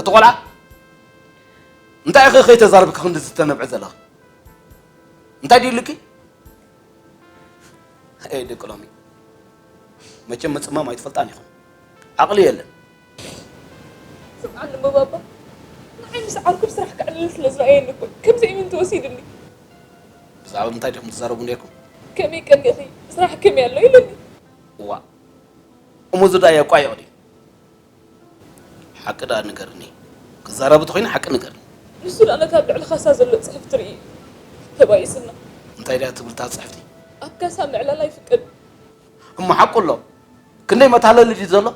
እቲ ቆልዓ እንታይ ኢኺ ከይተዛረብኪ ክንዲ ዝተነብዐ ዘለኺ? እንታይ ድዩ ኢሉኪ? ኣይ ደቂ ሎሚ መቸም ምጽማም ኣይትፈልጣን ኢኹም። ዓቕሊ የለን። ስምዓኒ እሞ ባባ፣ ንዓይ ምስ ዓርኩ ብስራሕ ከዕልል ስለ ዝረኣየኒ እኮ ከምዚ ኢሉ ተወሲድኒ። ብዛዕባ ምንታይ ዲኹም ትዛረቡ ነይርኩም? ከመይ ቀኒኺ? ስራሕ ከመይ ኣሎ ኢሉኒ። እዋ፣ እሞ እዚ ደኣ የቋይቕ ድዩ? ሓቂ ደኣ ንገርኒ። ክዛረብ እንተኾይኑ ሓቂ ንገርኒ። ንሱ ደኣ ነታ ኣብ ልዕሊ ካሳ ዘሎ ጽሕፍቲ ርኢ ተባኢስና። እንታይ ደኣ ትብል እታ ጽሕፍቲ? ኣብ ካሳ ምዕላል ኣይፍቀድ። እሞ ሓቁ ኣሎ። ክንደይ መታለሊ ድዩ ዘሎ?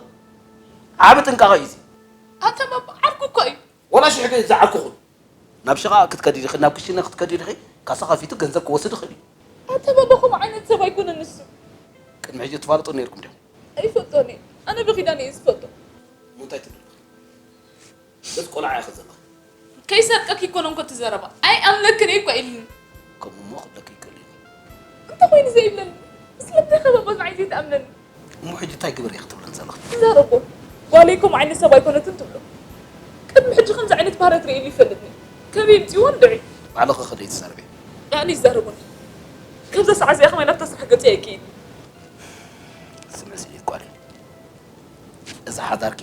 ዓቢ ጥንቃቐ እዩ እዚ። ኣታ ባባ ዓርኩ እኮ እዩ። ወላ ሽሕ ግዜ ዝዓርኩ ኩን። ናብ ሸቓ ክትከዲ ዲኺ፣ ናብ ክሽነ ክትከዲ ዲኺ፣ ካሳ ከፊቱ ገንዘብ ክወስድ ይኽእል እዩ። ኣታ ባባ ከምኡ ዓይነት ሰብ ኣይኮነን ንሱ። ቅድሚ ሕጂ ትፋልጡ ነይርኩም ዲኹም? ኣይፈልጦን እየ። ኣነ ብኺዳን እየ ዝፈልጦ። እሞ እንታይ ትብሊ ኣለኺ? በዚ ቆልዓ ኢኺ ዘለኺ። ከይሰርቀኪ ይኮነ እንኮ እቲ ዘረባ። ኣይኣምነክን እየ እኮ ኢልኒ። ከምኡ እሞ ክብለኪ ይክእል እዩ። እንተኾይኑ ዘይብለኒ፣ ስለምንታይ ከ ባባ ንዓይ ዘይትኣምነኒ? እሞ ሕጂ እንታይ ግበር ኢኺ ትብለኒ ዘለኺ? ትዛረቦ። ጓለይ ከምኡ ዓይነት ሰብ ኣይኮነትን ትብሎ። ቅድሚ ሕጂ ከምዚ ዓይነት ባህሪ ትርእየሉ ይፈልጥኒ። ከመይ ይምፅእዎ እንድዒ? ባዕልኺ ከ ዘይትዛረቢ? ኣነ ይዛረቡኒ። ካብዛ ሰዓት እዚኣ ከማይ ናብታ ስራሕ ገፀይ ኣይክይድን። ስምዒ ስኢት ጓለይ። እዛ ሓዳርኪ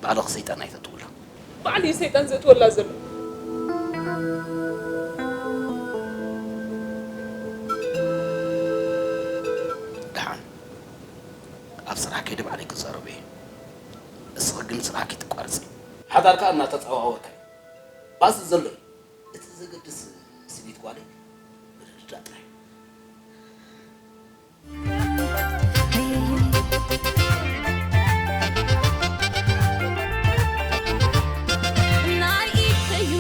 ባዕልኺ ሰይጣን ኣይተእትውላ። ባዕሉ እዩ ሰይጣን ዘእትወላ ዘሎ። ደሓን ኣብ ስራሕ ከይደ ባዕለይ ክዛረቦ እየ። እስኺ ግን ስራሕኪ ትቋርፂ። ሓዳርካ እናተፀዋወርካ እዩ። ባስ ዘሎ እዩ። እቲ ዘገድስ ስኒት ጓለይ ምርድዳእ ጥራይ። ናይ ኢደዩ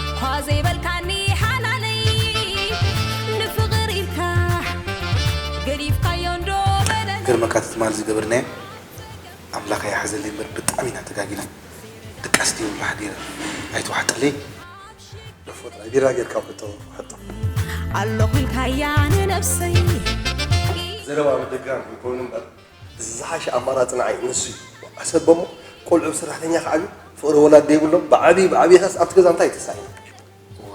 እኳ ዘይበልካኒ ሓላለይ፣ ንፍቕር ኢልካ ገዲፍካዮ እንዶ በደለይ። ግርመካ እቲ ትማል ዝገበርናዮ ኣምላኽ ይሓዘለይ እምበር ብጣዕሚ ኢና ተጋጊና። ድቃስ ድዩ እምበር ሓዲረ ኣይተዋሕጠለይ። ደፎ ጥራይ ቢራ ጌርካ ውሕጦ፣ ውሕጦ። ኣለኹ ኢልካያ ንነብሰይ። ዘረባ ምድጋም ይኮኑ እምበር፣ እዚ ዝሓሸ ኣማራጺ ንዓይ ንሱ እዩ። ኣሰቦሞ ቆልዑ ሰራሕተኛ ክዓብዩ ፍቕሪ ወላዲ ዘይብሎም፣ ብዓብዪ ብዓብዪኻስ ኣብቲ ገዛ እንታይ ተሳኢኑ? እዋ፣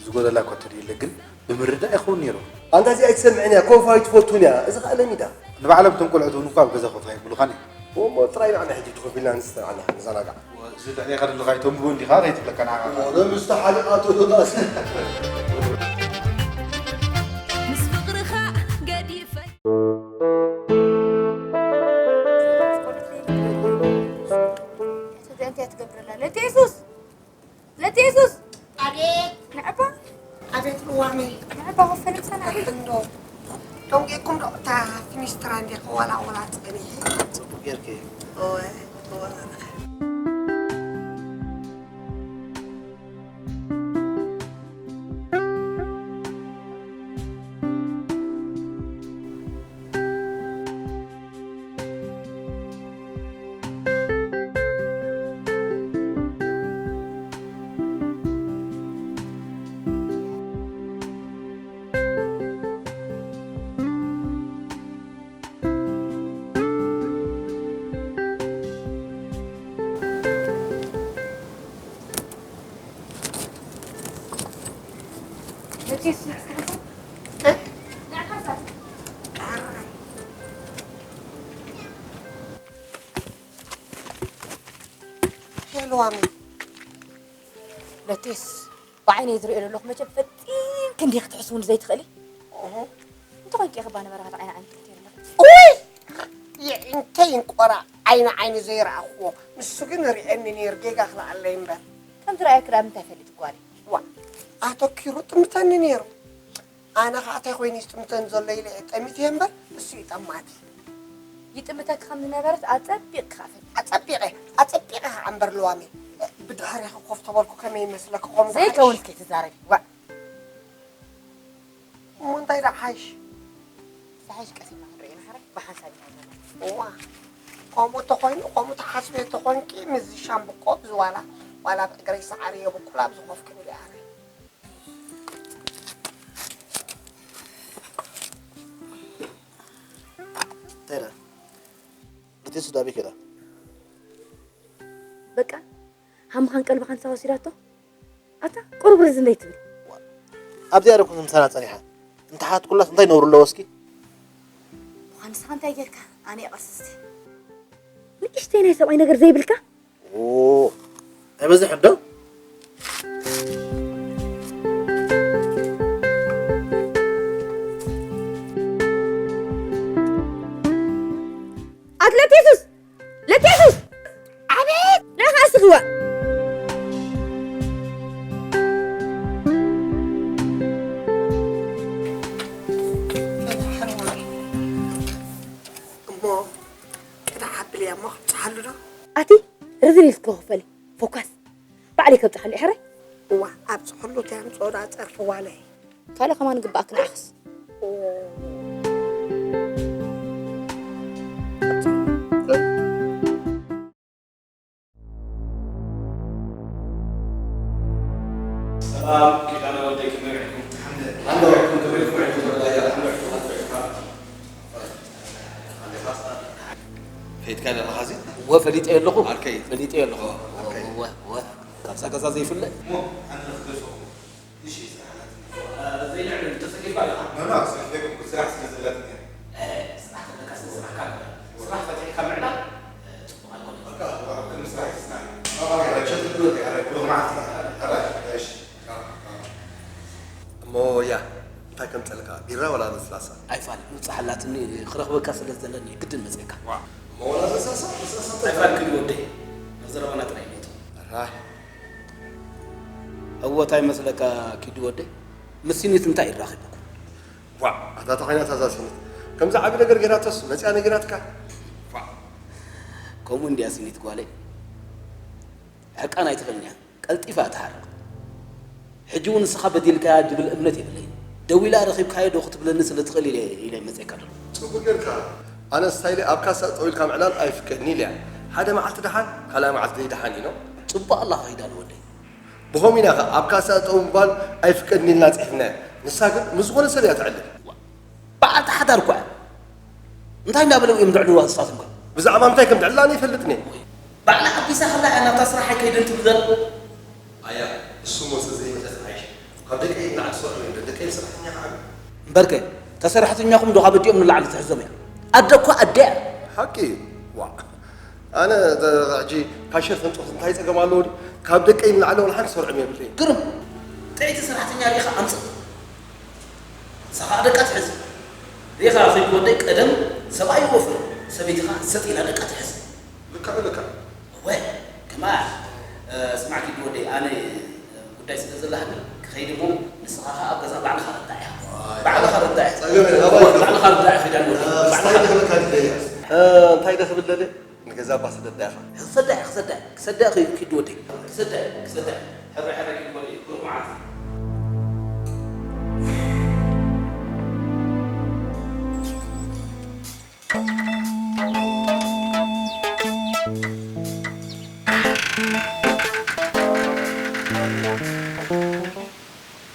ዝጎደላ እኳ ተድልየለ ግን ብምርዳእ ይኸውን ነይሩ። ኣንታ እዚኣ ኣይትሰምዕን እያ፣ ኮፋ ኣይትፈቱን እያ። እዚ ኸኣ ለሚዳ። ንባዕሎም እቶም ቆልዑት እውን እኳ ኣብ ገዛ ኮፍ ኣይብሉኻን እዮም። እሞ ጥራይ ንዓና ሕጂ ትኾፍ ኢልና ንስተርዓና፣ ንዘናጋዕ። እዚ ልዕሌኻ ደለኻ ኣይተንብቦ እንዲኻ ከይትብለካ ንዓኻ። እሞ ዶ ምስቲ ሓደ ኣቶ ዶናስ? ምስ ፍቕርኻ ገዲፈ። ስለዚኣ እንታይ ትገብረላ? ለቲ የሱስ! ለቲ የሱስ! ኣቤት! ንዕባ! ኣቤት ልዋመይ! ንዕባ፣ ኮፈለምሳና ኣቤት! እንዶ! ደንጊዕኩም ዶ እታ ፊኒስትራ እንዴ ክወላወላ ጸኒሐ? ጽቡቕ ጌርኪ። እወ፣ እወ። ሄሎ፣ ኣሜን። ለቴስ፣ ብዓይነይ ዝሪኦ ዘለኹ መቸም ፈጢንኪ እንዲኺ ክትሕስውኒ ዘይትኽእሊ? እሁ። እንተኾይንኪ ኢኺ ባነ መርሃት ዓይኒ ዓይኒ ትልክቲ ኣለኺ። ኡይ! የዒንተይ እንቆራ ዓይኒ ዓይኒ ዘይረኣኽዎ። ንሱ ግን ሪኤኒ ነይሩ፣ ጌጋ ክልኣለይ እምበር። ከም ዝረኣየኪ ደኣ ምንታይ ፈሊጡ ጓለይ? ዋ፣ ኣተኪሩ ጥምተኒ ነይሩ። ኣነ ኸዓ እንታይ ኮይነ ይጥምተን ዘሎ ኢለ እየ ጠሚተ እምበር፣ ንሱ እዩ ጠማቲ። ይጥምተኪ ከም ዝነበረት ኣጸቢቕኪ ኸዓ ፈሊጠ። ኣጸቢቐ፣ ኣጸቢቐ ኸዓ እምበር ልዋመይ። ብድሕሬኺ ኮፍ ተበልኩ ከመይ ይመስለኪ? ከምኡ ዘይከውን እስኪ ትዛረቢ። ዋእ። እሞ እንታይ ደኣ ሓይሽ? ዝሓይሽ ቀሲና ክንርኢ ኢና፣ ሕራይ ብሓንሳብ ኢና ዘለና። እዋ፣ ከምኡ ተኾይኑ፣ ከምኡ ትሓስቢ ተኾንኪ፣ ምስዚ ሻምብቆ፣ እዚ ዋላ፣ ዋላ ኣብ እግረይ ሰዓሪ የብቁል፣ ኣብዚ ኮፍ ክብል እየ ኣነ። እንታይ ደኣ? እቲ ስዳቢ ከዳ? በቃ ሃምኻን ቀልብኻን ንሳ ወሲዳቶ? ኣታ ቁሩብ ርዝን ዘይትብል? ኣብዚኣ ዶ ኩሉ ምሳና ጸኒሓ? እንተሓትኩላስ እንታይ ነውሪ ኣለዎ እስኪ? እኳ ንስኻ እንታይ ጌርካ? ኣነ እየ ቀስስቲ። ንእሽተይ ናይ ሰብኣይ ነገር ዘይብልካ? ኦ፣ ኣይበዝሕን ዶ? ኣትለት የሱስ! ለቴሱስ! ኣቤት! ንኻ ስኽዋ! እሞ ቅዳሕ ኣብልያ እሞ ክብጽሓሉ ዶ? ኣቲ ርዝን ኢልኪ ክፈሊ። ፎካስ። ባዕለይ ከብጽሓሉ እየ፣ ሕራይ? እዋ፣ ኣብጽሕሉ እንታይ ኣምጽኦ ደኣ ጸርፊ ጓለይ። ካልእ ከማን ግባኣክ ንዓኽስ። ሰላም ኪዳነ ወደይ፣ ከመይ ውዒልኩም? ሓምደ። ሓምደ ውዒልኩም፣ ከመይ ውዒልኩም? ወላሂ ኣልሓምዱሊላህ። ከይድካ ኣለኻ ሕዚ? እወ፣ ፈሊጠዮ ኣለኹ። ዓርከይ። ፈሊጠዮ ኣለኹ። ዓርከይ። እወ፣ እወ። ካብዛ ገዛ ዘይፍለ። እሞ ኣነ ክገዝኦ። እሺ፣ ስራሕ ናትኒ። እ፣ ዘይልዕል እንተጸጊብካ ኣለኻ? ኖ፣ ኖ፣ ሰፊሕ ስራሕ ስለ ዘለኒ። እ፣ ስራሕ ዘለካ ስለ ስራሕካ ግበር። ስራሕ ፈቲሕካ ምዕላል፣ እ፣ ጽቡቕ ኣይኮነን። በቃ፣ ወራብ ቅድሚ ስራሕ ይስራሕ። ኣባይ፣ ረቸት ብሎ፣ ያረ፣ ብሎ፣ ማዕት፣ ያረ፣ እሺ። እሞ ያ፣ እንታይ ከምጸልካ? ቢራ ወላ ለስላሳ? ኣይፋል፣ ምብጻሕ ኣላትኒ፣ ክረኽበካ ስለ ዘለኒ ግድን መጺእካ። ዋ፣ እሞ ወላ ለስላሳ? ለስላሳ እንታይ? ኣይፋል፣ ኪዱ ወደይ፣ ናብ ዘረባና ጥራይ ንእቶ። ራህ። እወ፣ እንታይ መስለካ ኪዱ ወደይ? ምስ ሲኒት እንታይ ይራኺብኩም? ዋ፣ ኣታ ተኾይና እታ እዛ ሲኒት። ከምዚ ዓቢ ነገር ገይራቶስ መጺኣ ነጊራትካ? ዋ። ከምኡ እንድያ ሲኒት ጓለይ። ሕቃን ኣይትኽእልን እያ። ቀልጢፋ እትሓርቕ። ሕጂ እውን ንስኻ በዲልካያ ዝብል እምነት የብለይን። ደዊላ ረኺብካዮ ዶ ክትብለኒ ስለ ትኽእል ኢለ፣ ኢለ መጸካ ዘለኹ። ጽቡቕ ጌርካ። ኣነ ስታይለይ ኣብ ካሳ ጠው ኢልካ ምዕላል ኣይፍቀድን ኢለያ። ሓደ መዓልቲ ደሓን፣ ካልኣይ መዓልቲ ዘይደሓን እዩ፣ ኖ? ጽቡቕ ኣለኻ ኪዳነ ወደይ። ብኸምኡ ኢና ኸኣ ኣብ ካሳ ጠው ምባል ኣይፍቀድን ኢልና ጽሒፍናዮ። ንሳ ግን ምስ ዝኾነ ሰብ እያ ትዕልል። በዓልቲ ሓዳር እኳ እያ። እንታይ እንዳበለው እዮም ዝዕልልዋ ንሳቶም ከ? ብዛዕባ ምንታይ ከም ትዕልል ኣነ ኣይፈልጥን እየ። ባዕላ ሓቢሳ ከላ እያ ናብታ ስራሕ ኣይከይድን ትብል ዘላ። ኣያ፣ እሱ ሞተ ዘይመተ ተዓይሽ። ካብ ደቀይ ንላዕሊ ትሰርሑ እዮም። ደቀይ ሰራሕተኛ ከዓ እምበርከ፣ እታ ሰራሕተኛኹም ዶ ካብ ኣዲኦም ንላዕሊ ትሕዞም እያ? ኣደ እኳ ኣደ እያ። ሓቂ እዩ። ዋእ። ኣነ፣ ተ-፣ ሕጂ ካሸር ፈንጦስ እንታይ ጸገም ኣለዎ ድዩ? ካብ ደቀይ ንላዕሊ ዋላ ሓንቲ ሰርዖም የብለይን። ግርም። ጥዕይቲ ሰራሕተኛ ርኢኻ ኣምጽእ። ንሳ ኸኣ ደቃ ትሕዝ። ርኢኻ ኺድ ወደይ ቀደም ሰብኣይ ይወፍር፣ ሰበይቲ ኸኣ ሰጥ ኢላ ደቃ ትሕዝ። ልክዕ፣ ልክዕ። እወ፣ ከማን፣ እ፣ ስማዕ ኪዱ ወደይ፣ ኣነ፣ እ፣ ጉዳይ ስለ ዘለኒ ክኸይድ እሞ፣ ንስኻ ኸኣ ኣብ ገዛ ባዕልኻ ርዳእ ኢኻ። ዋይ። ባዕልኻ ርዳእ ኢኻ። ጸገም የለን፣ እወ፣ ኣባይ። ባዕልኻ ርዳእ ኢኻ፣ ኪዳን ወደይ። እ፣ ባዕልኻ ስታይ ርዳእ። ክብለካ ግደያ። እ፣ እንታይ ዶ ክብል ደልየ? ንገዛ እባ ስደዳ ኢኻ። ክሰዳ እየ፣ ክሰዳ እየ፣ ክሰዳ እየ፣ ኪዱ ወደይ። ክሰዳ እየ፣ ክሰዳ እየ። ሕራይ፣ ሕራይ ኪዱ ወደይ፣ ብሩኽ መዓልቲ።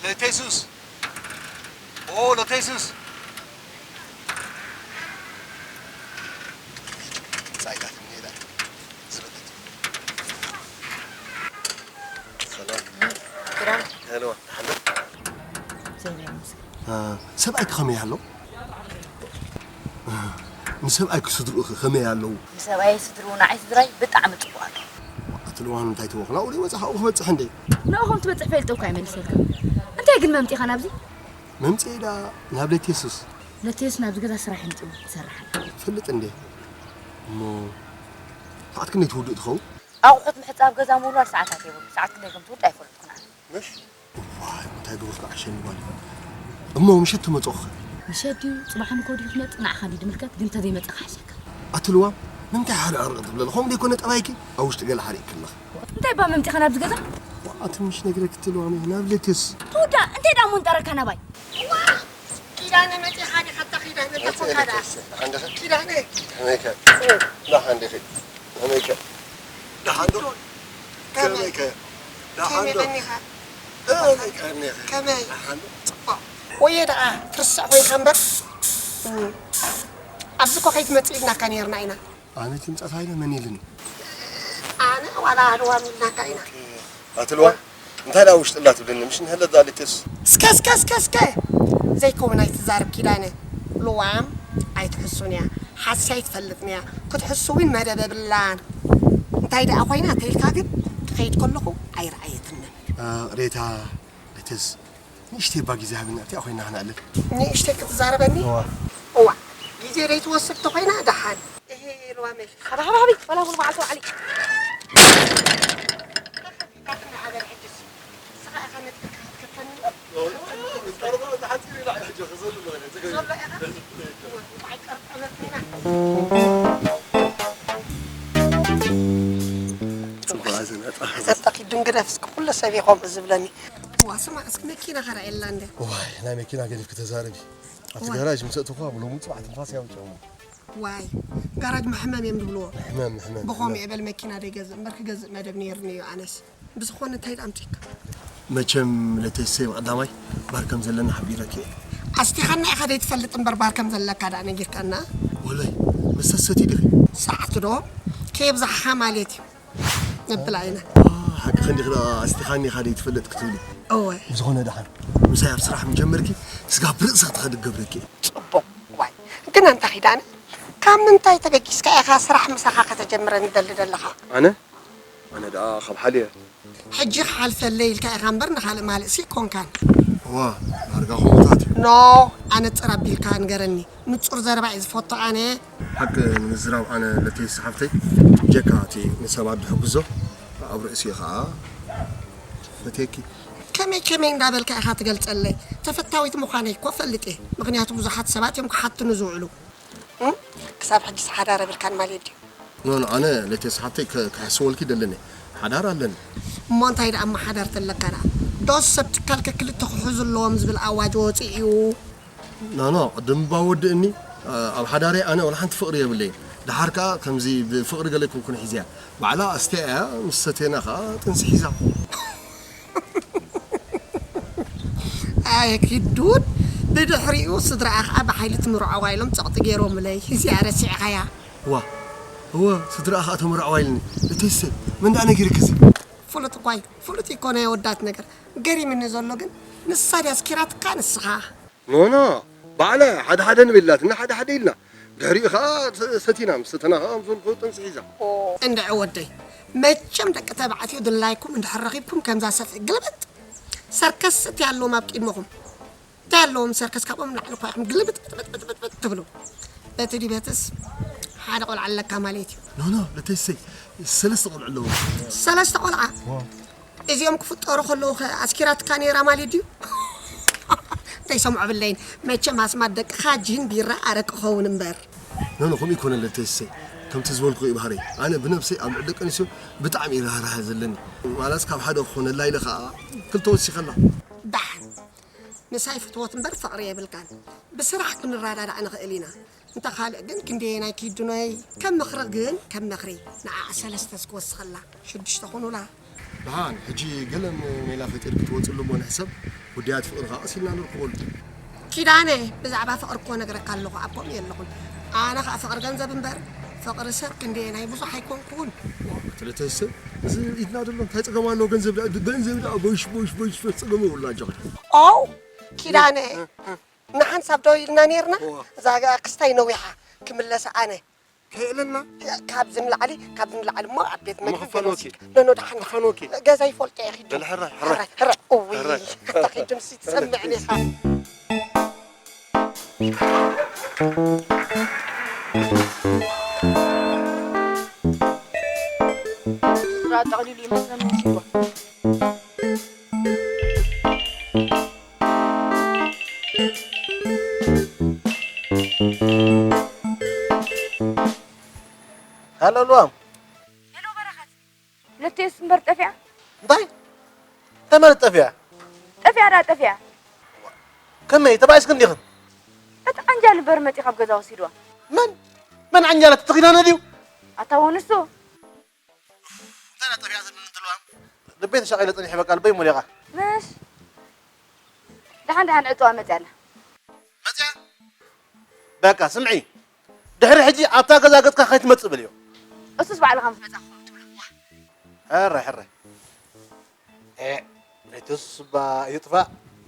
ለቴሱስ! ኦ፣ ለቴሱስ! ጻይታት እንሄዳ። ዝረተት። ሰላም። ግራም። ሄሎ። አ፣ ሰብኣይኪ ከመይ ኣሎ? አ፣ ንሰብኣይኪ ስድርኡኺ ከመይ ኣለዉ? ንሰብኣይ ስድርኡ ንዓይ ስድራይ ብጣዕሚ ጽቡቕ ኣሎ። ኣቲ ልዋም እንታይ ትበኹ? ናብኡ ወጻ ካብኡ ክበጽሕ እንዴ? ንኡ ከም ትበጽሕ ፈልጦ እኳ ኣይመልሰልካ። እንታይ ግን መምጺኻ ናብዚ? መምጺኤ ዳ ናብ ለቴሱስ። ለቴሱስ ናብዚ ገዛ ስራሕ ይምጽኡ ትሰርሕ። ትፈልጥ እንዴ? እሞ ሰዓት ክንደይ ትውድእ ትኸውን? ኣቑሑት ምሕጻብ ገዛ ምውላድ ሰዓታት የብሉ። ሰዓት ክንደይ ከም ትውድእ ኣይፈልጥኩን ኣነ። ምሽ? ዋይ፣ እንታይ ግብርካ ዓሸኒ ጓል። እሞ ምሸት ትመጽኦኸ? ምሸት ድዩ? ጽባሕ ንኮ ድዩ ክመጽእ? ንዓኻ ድዩ ድምልከት? ግን እንተዘይመጸ ክሓሸካ። ኣቲ ልዋም፣ ንምንታይ ሓደ ዕርቕ ትብለለ? ከምኡ ደይኮነ ጠባይኪ? ኣብ ውሽጢ ገለ ሓሪቕኪ ኣለኺ። እንታይ እባ መምጺኻ ናብዚ ገዛ? ዋኣ፣ ትንሽ ነግረኪ እቲ ልዋም፣ ናብ ለቴስ። ትውዳእ፣ እንታይ ደኣ መንጠረካ ናባይ? ዋ፣ ኪዳነ መጺኻ ዲኻ? ኣታ ኪዳነ፣ እንታይ ኮንካ ደኣ? ደሓን ዲኺ? ኪዳነ። ከመይከ? ደሓን ዲኺ? ከመይከ? ደሓን ዶ? ከመይ? ከመይከ? ደሓን ከመይ ዶ? ቀኒኻ? ከመይ ቀኒኺ? ከመይ? ደሓን ዶ? ጽቡቕ። ወየ ደኣ ትርስዕ ኮይንካ እምበር። ኣብዚ እኮ ከይትመጽእ ኢልናካ ኔርና ኢና። ኣነ ትምጻእ ተባሂለ መን ኢልኒ? ኣነ ዋ፣ ኣላ ኣልዋ ምናካ ኢና። ኣትልዋ እንታይ ደኣ ውሽጢ እንዳትብልኒ፣ ምሽ ንህለት ደኣ ልትስ። እስከ፣ እስከ፣ እስከ፣ እስከ። ዘይከውን ኣይትዛረብ ኪዳነ። ልዋም ኣይትሕሱን እያ። ሓስያ ኣይትፈልጥን እያ። ክትሕሱ እውን መደብ የብላን። እንታይ ደኣ ኮይና ተይልካ ግን ክኸይድ ከለኹ ኣይረኣየትንን። ሬታ ልትስ ንእሽተይ እባ ግዜ ሃብና፣ እቲኣ ኮይና ክነዕልል። ንእሽተይ ክትዛረበኒ? እዋ። እዋ። ግዜ ዘይትወስድ ተኾይና ደሓን። እሄ፣ ሉዋመይ። ሃባ፣ ሃባ፣ ሃቢ። ወላ፣ ወላ፣ በዓልቲ ባዕሊ። ንዓበል ሕጅስ። ንስኻ ኢኻ ነጢርካ ክትከፍተኒ። ዘሎ ኢኻ? ጽቡቕ ኣዘናጣ። ዘጣቂ ድንግረፍ እስኪ ኩሉ ሰብ እዩ ከምኡ ዝብለኒ። ዋ፣ ስማዕ እስኪ መኪና ኸረኣየላ እንደ። ዋይ፣ ናይ መኪና ገዲፍኪ ተዛረቢ። ኣብቲ ዋይ። ጋራጅ ምስ ኣእተኹዋ ብሎሚ ጽባሕ ትንፋስ ያውጭ እሞ። ዋይ፣ ጋራጅ መሕመም እዮም ዝብልዎ። ሕመም፣ ሕመም፣ ብኸምኡ ሕመም። እየ በል መኪና ደይገዝእ እምበር ክገዝእ መደብ ነይርኒ እዩ ኣነስ። ብዝኾነ እንታይ ደኣ ኣምጺእካ? መቸም ለተይሰይ ብቐዳማይ ባር ከም ዘለና ሓቢረኪ እየ። ኣስቲኻና ኢኻ ደይትፈልጥ እምበር ባር ከም ዘለካ ደኣ ነጊርካና። ወለይ፣ መስተ ትሰትዪ ዲኺ? ሰዓት ዶ? ከየብዛሕኻ ማለት እዩ። ነብላ ኢና። ሓቂ ክንዲኺ ደኣ ኣስቲኻኒ ኢኻ ደይትፈልጥ ክትብሊ? እወ። ብዝኾነ ደሓን ምሳይ ኣብ ስራሕ ምጀመርኪ ስጋብ ርእሲ ክትኸዲ ክገብረኪ እየ። ጽቡቕ። ዋይ፣ ግን ኣንታ ኪዳነ፣ ካብ ምንታይ ተበጊስካ ኢኻ ስራሕ ምሳኻ ከተጀምረኒ ትደሊ ዘለኻ? ኣነ? ኣነ ደኣ ካብ ሓልየ። ሕጂ ክሓልፈለይ ኢልካ ኢኻ እምበር ንኻልእ ማልእ ሲ ኮንካን። እዋ፣ ዳርጋ ከምኡታት እዩ። ኖ፣ ኣነጽር ኣቢልካ ንገረኒ። ንጹር ዘረባ እየ ዝፈቱ ኣነ። ሓቂ ንምዝራብ ኣነ ለተይ ሰሓብተይ፣ ጀካ እቲ ንሰባት ድሕግዞ ኣብ ርእሲ ኸኣ ፈትየኪ። ከመይ ከመይ እንዳበልካ ኢኻ ትገልጸለይ? ተፈታዊት ምዃነይ እኮ እፈልጥ እየ። ምኽንያቱ ብዙሓት ሰባት እዮም ክሓትኑ ዝውዕሉ። እም? ክሳብ ሕጂስ ሓዳር የብልካን ማለት ድዩ? ኖ፣ ኖ፣ ኣነ ለተይ ሰሓብተይ ከ-፣ ክሕስወልኪ ደለኒ። ሓዳር ኣለኒ። እሞ እንታይ ደኣ እሞ ሓዳር ተለካ ደኣ? ዶስ ሰብ ትካል ከክልተ ክሕዙ ኣለዎም ዝብል ኣዋጅ ወፂኡ እዩ? ኖ፣ ኖ፣ ቅድም እባ ወድእኒ። ኣብ ሓዳረይ ኣነ ወላ ሓንቲ ፍቕሪ የብለይን። ደሓር ከኣ ከምዚ ብፍቕሪ ገለ ኣይኮንኩን ሒዘያ። ባዕላ ኣስትያ እያ፣ ምስ ሰተና ከኣ ጥንሲ ሒዛ። ኣየ ኪዱን፣ ብድሕሪኡ ስድራኣ ከኣ ብሓይሊ ትምርዐዋ ኢሎም ጸቕጢ ገይሮምለይ። እዚኣ ረሲዕኻያ? እዋ፣ እወ፣ ስድራኣ ከኣ ተመርዐዋ ኢልኒ። እተይሰ፣ መን ደኣ ነጊርኪ እዚ? ፍሉጥ እኳ እዩ፣ ፍሉጥ እዩ እኮ ናይ ኣወዳት ነገር። ገሪምኒ ዘሎ ግን፣ ንሳ ድያ ኣስኪራትካ ንስኻ? ኖ፣ ኖ፣ ባዕላ ሓደ ሓደ ንብል ኢላትና፣ ሓደ ሓደ ኢልና። ድሕሪኡ ኸኣ ሰ-፣ ሰቲና፣ ምስ ሰተና ኸኣ ምስ በልኩ ጥንሲ ሒዛ። እንድዒ ወደይ፣ መቸም ደቂ ተባዕትዮ ድላይኩም እንድሕር ረኺብኩም ከምዛ ሰፍኢ ግልብጥ፣ ሰርከስ እቲ ኣለዎም ኣብ ቅድመኹም። እንታይ ኣለዎም ሰርከስ ካብኦም ንላዕሊ እኳ ኢኹም ግልብጥብጥብጥብጥ ትብሉ። በቲ ዲበትስ ሓደ ቆልዓ ኣለካ ማለት እዩ። ኖ፣ ኖ፣ ለተይሰይ፣ ሰለስተ ቆልዑ ኣለዎ። ሰለስተ ቆልዓ? ዋው። እዚኦም ክፍጠሩ ከለዉ ኸ ኣስኪራትካ ነይራ ማለት ድዩ? እንታይ ሰምዖ ብለይን፣ መቸም ኣስማት ደቅኻ ጂን ቢራ ኣረቂ ኸውን እምበር። ኖ፣ ኖ፣ ከምኡ ይኮነን ለተይሰይ። ከምቲ ዝበልኩ እዩ ባህረይ። ኣነ ብነብሰይ ኣብ ልዕሊ ደቂ ኣንስትዮ ብጣዕሚ እዩ ርህራሄ ዘለኒ። ዋላስ ካብ ሓደ ክኾነላ ኢለ ኸኣ ክልተ ወሲኸላ። ዳሕን ምሳይ ፍትወት እምበር ፍቕሪ የብልካን። ብስራሕ ክንረዳዳእ ንኽእል ኢና። እንተ ካልእ ግን ክንደየናይ ኪዱነይ? ከም ምኽሪ ግን፣ ከም ምኽሪ ንዓኣ ሰለስተ እስኪ ወስኸላ፣ ሽዱሽተ ኩኑላ። ደሓን፣ ሕጂ ገለ ሜላ ፈጢርኪ ትወጽሉ እሞ ንሕሰብ፣ ውድያት ፍቕሪ ከኣ ቀስ ኢልና ንርክበሉ። ኪዳነ፣ ብዛዕባ ፍቕሪ እኮ ነግረካ ኣለኹ፣ ኣብ ከምኡ የለኹን። ኣነ ከኣ ፍቕሪ ገንዘብ እምበር፣ ፍቕሪ ሰብ ክንደየናይ ብዙሕ ኣይኮንኩን። ዋ፣ ክልተ ሰብ፣ እዚ ኢድና ደሎ፣ እንታይ ጸገም ኣለዎ? ገንዘብ ደኣ፣ ገንዘብ ደኣ፣ ቦሽ፣ ቦሽ፣ ቦሽ፣ ቦሽ፣ ጸገም የብሉን፣ ኣጆኺ። ኦው፣ ኪዳነ፣ እ፣ እ። ንሓንሳብ ደው ኢልና ኔርና፣ እዋ። እዛ ክስታይ ነዊሓ ክምለስ ኣነ። ከየእለና? ካብዚ ንላዕሊ፣ ካብዚ ንላዕሊ እሞ ኣብ ቤት እሞ መግቢ ክፈንወኪ። ገለ ወሲድ። ኖ፣ ኖ፣ ደሓን፣ ደሓን። ክፈንወኪ። ገዛይ ይፈልጦ እየ፣ ኪዱ። በል ሕራይ፣ ሕራይ። ሕራይ፣ ሕራይ። እውይ፣ ሕራይ። ኣታ ኪዱ፣ ንሲ ትሰምዕኒ ኢኻ። ስራ ጠቕሊሉ ይመስለኒ ወሲድዋ። ሃሎ፣ ልዋም። ሄሎ፣ በረኸት። ለተይስ እምበር ጠፊኣ። እንታይ? እንታይ ማለት ጠፊኣ? ጠፊኣ ደኣ ጠፊኣ። ከመይ? ተባኢስክን ዲኽን? እቲ ዓንጃል እምበር መፂኡ ካብ ገዛ ወሲድዋ። መን? መን ዓንጃል? እቲ ኪዳነ ድዩ? ኣታ እውን እሱ። እንታይ ደኣ ጠፊኣ ዘብለኒ ትልዋም? ልበይ ተሻቒለ ጸኒሐ፣ በቃ ልበይ ሞሊቓ። ምሽ? ደሓን ደሓን ዕጽዋ መጽያ ኣላ። መጽያ? በቃ ስምዒ፣ ድሕሪ ሕጂ ኣብታ ገዛ ገጽካ ከይትመጽእ በልዮ። እሱስ ባዕልኻ ምስ መጻእካ ከምኡ ትብሎ። ዋ። ሕረ ሕረ። ኤ፣ ናይትስ እባ ይጥፋእ።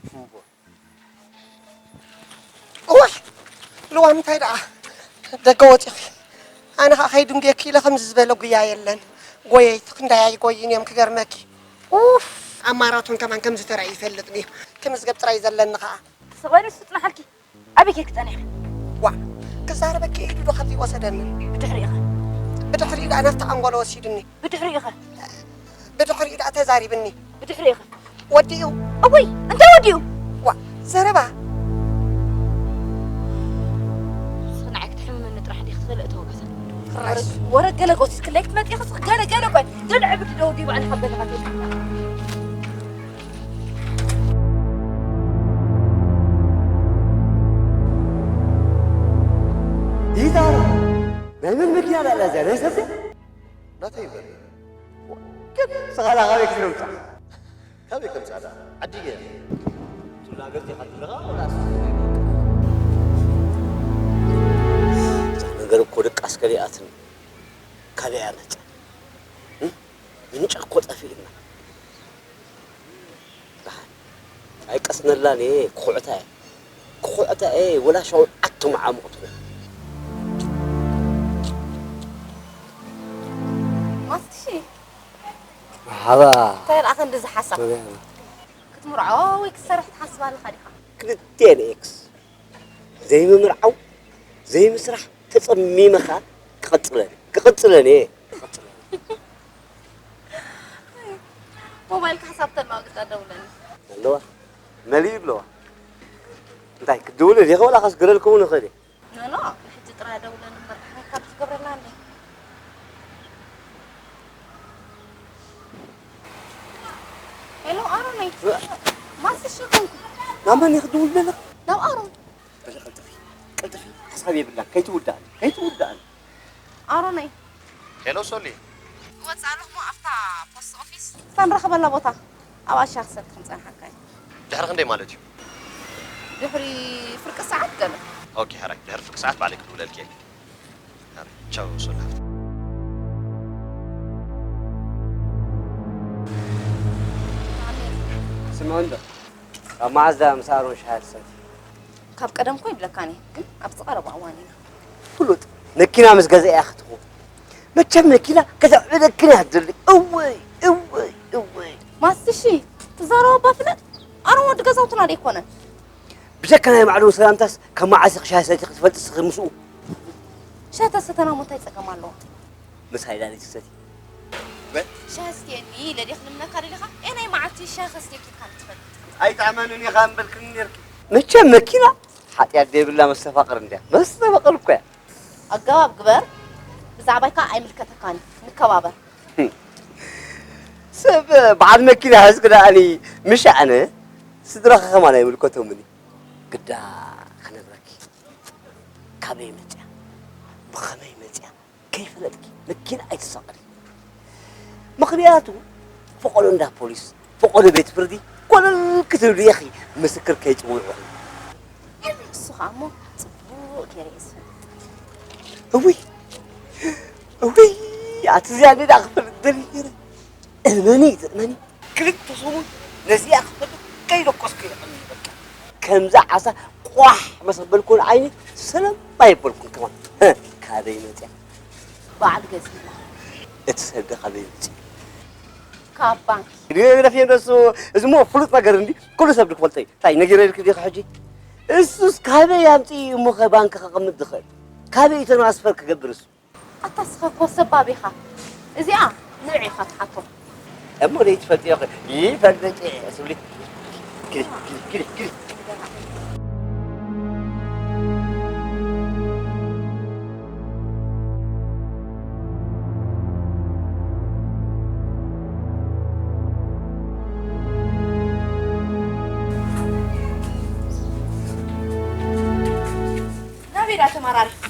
እምቦ። እዋይ፣ ልዋም እንታይ ደኣ? ደገ ወፂኺ። ኣነ ኸዓ ከይድንጉየኪ ኢለ ከምዚ ዝበለ ጉያ የለን። ጎየይቲ ክንዳይ ኣይጎይን እዮም ክገርመኪ። ኡፍ፣ ኣብ ማራቶን ከማን ከምዚ ተራእዩ ይፈልጥን እዩ። ክምዝገብ ጥራይ ዘለኒ ኸዓ። ተሰባይሩ ስጥናሓልኪ። ኣበይ ጌርኪ ጸኒሕኪ? ዋእ፣ ክዛረበኪ ኢዱ ዶ ካብዚ ወሰደኒ? ብድሕሪኡ ኸ? ብድሕሪኡ ደኣ ናብቲ ኣንጎሎ ወሲዱኒ። ብድሕሪኡ ኸ? ብድሕሪኡ ደኣ ተዛሪብኒ። ብድሕሪኡ ኸ? ወዲኡ። እውይ፣ እንታይ ወዲኡ? ዋእ፣ ዘረባ። ንስኺ ንዓይ ክትሕምምኒ ጥራሕ ዲኺ ትኽእሊ እተወጋሰ? ፍራሽ። ወረ ገለ ጎሲስክለይ ክትመጺ ኢኺ፣ እስኺ ገለ፣ ገለ ቆይ፣ ገለ ዕብድ ደው ዲባ ኣነ ካብ ገዛኻ ትወጽእ። ይታ ናይ መን መኪና እያ እዚኣ? ናይ ሰብ ድያ? ናተይ እምበር። ግን ስቓላ ካበይ ክትረምጻ? ካበይ ከምጻ ደኣ? ዓዲ ገያ። ቱላ ገርቴ ካትልኻ ወላስ? እዛ ነገር እኮ ድቃስ ከሊኣትኒ። ካበይ እያ መጻ? እም? ምንጫ እኮ ጠፊእና። ደሓን። ኣይቀስነላን እየ፣ ክኹዕታ እየ። ክኹዕታ እየ፣ ወላ ሻውዓተ መዓሙቕ ትኹዕ። ማስትሺ። መርሓባ። እንታይ ደኣ ክንዲ ዝሓሳብ? መርሓባ። ክትምርዖ ወይ ክትሰርሕ ትሓስብ ኣለኻ ዲኻ? ክልቴን ኤክስ። ዘይምምርዓው፣ ዘይምስራሕ ተጸሚመኻ ክቕጽለን፣ ክቕጽለን እየ። ክቕጽለን። ሞባይልካ ሓሳብ ተለዋ ግዳ ደውለኒ። ኣለዋ። መሊኡ ኣለዋ። እንታይ ክድውል እየ? ወላ ከስግረልኩም ንኽእል እየ። ኖ፣ ኖ፣ ንሕጂ ጥራይ ደውለኒ እምበር፣ እንታይ ካብ ትገብረላ እንዴ? ሄሎ፣ ኣሮነይ። ማስሽ ኮንኩ። ናብ መን እየ ክድውል ዘለኹ? ናብ ኣሮን። በለ ቀልጥፊ፣ ቀልጥፊ። ሓሳብ የብላን። ከይትውዳእኒ፣ ከይትውዳእኒ። ኣሮነይ። ሄሎ፣ ሶሊ። እወጽእ ኣለኹ እሞ ኣብታ ፖስት ኦፊስ። እታ ንራኸበላ ቦታ። ኣብኣ ሻሂ ክሰቲ ክንጸንሓካ እዩ። ድሕሪ ክንደይ ማለት እዩ? ድሕሪ ፍርቂ ሰዓት ገለ። ኦኬ፣ ሕራይ። ድሕሪ ፍርቂ ሰዓት ባዕለይ ክድውለልኪ እየ። ሕራይ። ቻው፣ ሶሊ ሓፍቲ። ኣሜን። ስምዒ እንዶ፣ ካብ መዓዝ ደኣ ምስ ኣሮን ሻሂ ትሰቲ? ካብ ቀደም እኮ ይብለካን እየ፣ ግን ኣብዚ ቀረባ እዋን ኢና። ፍሉጥ መኪና ምስ ገዛ እያ ክትኹ። መቸም መኪና ገዛ ዕደክን እያ ትደሊ። እወይ፣ እወይ፣ እወይ። ማስትሺ፣ ትዛረቦ እባ ፍለጥ። ኣሮን ወዲ ገዛውትና ዶ ኣይኮነን? ብጀካ ናይ ማዕዶ ሰላምታስ ካብ መዓስ ኢኺ ሻሂ ሰቲኺ ትፈልጢ እስኺ ምስኡ? ሻሂ ተሰተና እሞ እንታይ ጸገም ኣለዎ? ምሳይ ዳኒ ትሰቲ። በል። ሻሂ ስትየኒ ኢለ ድየ ክልምነካ ደሊኻ? ኤ ናይ መዓልቲ ሻሂ ከስትየኪ ኢልካ ትፈልጥ? ኣይጥዕመንን ኢኻ እምበልክኒ ኔርኪ። መቸም መኪና ሓጢኣት ዘይብላ መስተፋቕር እንድያ። መስተፋቕር እኮ እያ። ኣገባብ ግበር። ብዛዕባይ ከኣ ኣይምልከተካን እዩ። ንከባበር። ሰብ በዓል መኪና ሕዝኪ ደኣኒ ምሽ ኣነ ስድራኺ ከማን ኣይምልከቶምን እዩ። ግዳ ክነግረኪ። ካበይ መጽያ? ብኸመይ መጽያ? ከይፈለጥኪ መኪና ኣይትሳቐሊ። ምኽንያቱ ፈቐዶ እንዳ ፖሊስ፣ ፈቐዶ ቤት ፍርዲ ኮለል ክትብሊ ኢኺ ምስክር ከይጽውዑ። ንሱ ኸኣ እሞ ጽቡቕ ገይረ እየ ዝፈልጥ። እውይ፣ እውይ፣ ኣቲ እዚኣ እንድኣ ክፈልጥ ደልየ ነይረ። እመኒ፣ እመኒ፣ ክልተ ሰሙን ነዚኣ ክፈልጥ ከይደቆስኩ እየ ቀሚጠ በቃ። ከምዛ ዓሳ ቋሕ መሰበልኩን ዓይኒ ሰለም ኣይበልኩን ከማን። ህ፣ ካበይ መጽያ? በዓል ገዚእና። እቲ ሰብ ከ ካበይ መጽዩ? ካብ ባንክ። ግደፊ እንደሱ፣ እዚ እሞ ፍሉጥ ነገር እንዲ፣ ኩሉ ሰብ ድክፈልጦ እዩ። እንታይ ነጊረልኪ ዲኺ ሕጂ? እሱስ ካበይ ኣምጽኡ እሞ ከ ባንክ ከቐምጥ ዝኽእል? ካበይ እዩ ትራንስፈር ክገብር እሱ? ኣታ እስኻ እኮ ሰባብ ኢኻ። እዚኣ ንብዒ ኢኻ ትሓቶ። እሞ ደይ ትፈልጥዮ ኸ? ይፈልጥ እየ፣ ስብሊ። ግዲ፣ ግዲ፣ ግዲ፣ ግዲ። ናበይ ደኣ ተመራሪኹ?